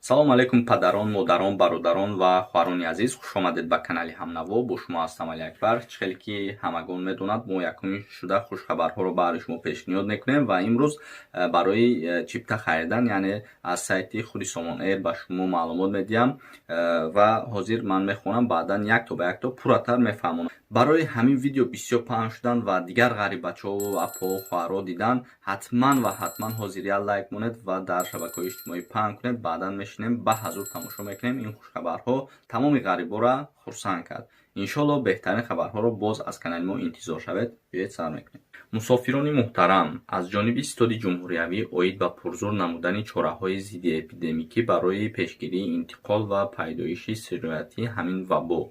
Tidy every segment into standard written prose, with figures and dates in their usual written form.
Салому алайкум, падарон, модарон, бародарон ва хоҳарони азиз! Хушомадед ба канали Ҳамнаво. Бо шумо ҳастам Алиакбар. Чӣ хеле ки ҳамагон медонад, мо якумин шуда хушхабарҳоро баҳри шумо пешниҳод мекунем ва имрӯз барои чипта харидан, яъне аз сайти худи Сомон Эйр, ба шумо маълумот медиҳам ва ҳозир ман мехонам, баъдан якто ба якто пурратар мефаҳмонам. Барои ҳамин видео бисёр паҳн шудан ва дигар ғариббачаҳо, апоҳо, хоҳарҳо дидан, ҳатман ва ҳатман ҳозир як лайк монед ва дар шабакаҳои иҷтимоӣ паҳн кунед. Баъдан мешинем, ба ҳазур тамошо мекунем. Ин хушхабарҳо тамоми ғариборо хурсанд кард. Иншоалло, беҳтарин хабарҳоро боз аз канали мо интизор шавед. Биёед, сар мекунем. Мусофирони муҳтарам, аз ҷониби Ситоди ҷумҳуриявӣ оид ба пурзур намудани чораҳои зиддиэпидемикӣ барои пешгирии интиқол ва пайдоиши сирояти ҳамин вабо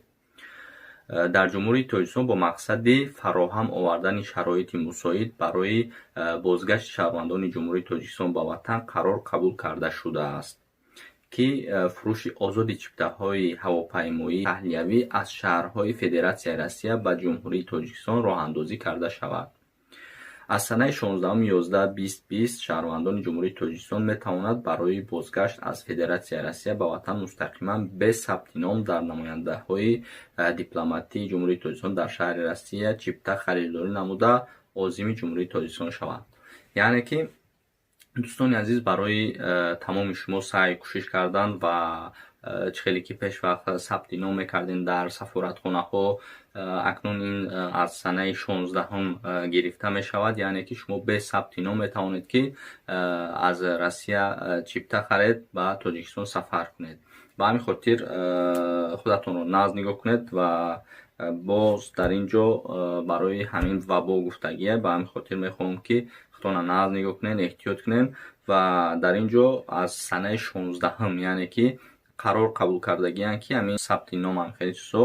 дар Ҷумҳурии Тоҷикистон бо мақсади фароҳам овардани шароити мусоид барои бозгашти шаҳрвандони Ҷумҳурии Тоҷикистон ба ватан қарор қабул карда шудааст, ки фурӯши озоди чиптаҳои ҳавопаймоии таҳлиявӣ аз шаҳрҳои Федератсияи Россия ба Ҷумҳурии Тоҷикистон роҳандозӣ карда шавад. Аз санаи 16.11.2020 шаҳрвандони Ҷумҳурии Тоҷикистон метавонад барои бозгашт аз Федератсияи Россия ба ватан мустақиман бе сабти ном дар намояндаҳои дипломатии Ҷумҳурии Тоҷикистон дар шаҳри Россия чипта харидорӣ намуда, озими Ҷумҳурии Тоҷикистон шаванд. Яъне ки, дӯстони азиз, барои тамоми шумо саъй кӯшиш кардан ва чӣ хеле ки пешвақт сабти ном мекардем дар сафоратхонаҳо, акнун ин аз санаи 16-ҳум гирифта мешавад. Яъне ки шумо бе сабти ном метавонед, ки аз Россия чипта харед, ба Тоҷикистон сафар кунед. Ба ҳамин хотир худатонро нағз нигоҳ кунед. Ва боз дар ин ҷо барои ҳамин вабо гуфтагия. Ба ҳамин хотир мехоҳам, ки худтонро нағз нигоҳ кунед, эҳтиёт кунед. Ва дар ин ҷо аз санаи 16-ҳум, яъне ки қарор қабул кардагианд, ки ҳамин сабти номам хеле чизҳо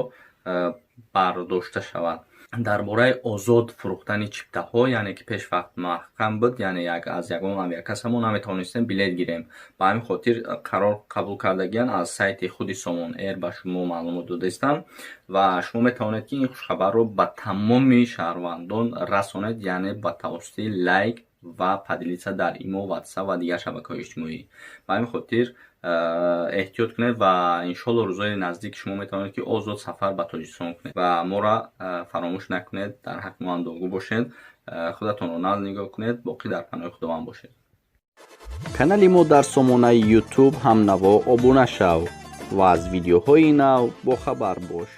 бардошта шавад. Дар бораи озод фурӯхтани чиптаҳо, яъне ки пешвақт маҳкам буд, яъне аз ягон авиакасса мо наметавонистем билет гирем. Ба ҳамин хотир қарор қабул кардагианд. Аз сайти худи Сомон Эйр ба шумо маълумот додаистам ва шумо метавонед, ки ин хушхабарро ба тамоми шаҳрвандон расонед, яъне ба тавассути лайк ва поделиться дар Имо, Ватсап ва дигар шабакаҳои иҷтимоӣ. Ба ҳамин хотир эҳтиёт кунед ва иншоалло, рӯзҳои наздик шумо метавонед, ки озод сафар ба Тоҷикистон кунед. Ва моро фаромӯш накунед, дар ҳаққи мо ҳам бошед. Худатонро нағз нигоҳ кунед, боқӣ дар паноҳи Худованд бошед. Канали мо дар сомонаи Ютуб «Ҳамнаво» обуна шав ва аз видеоҳои нав бохабар бош.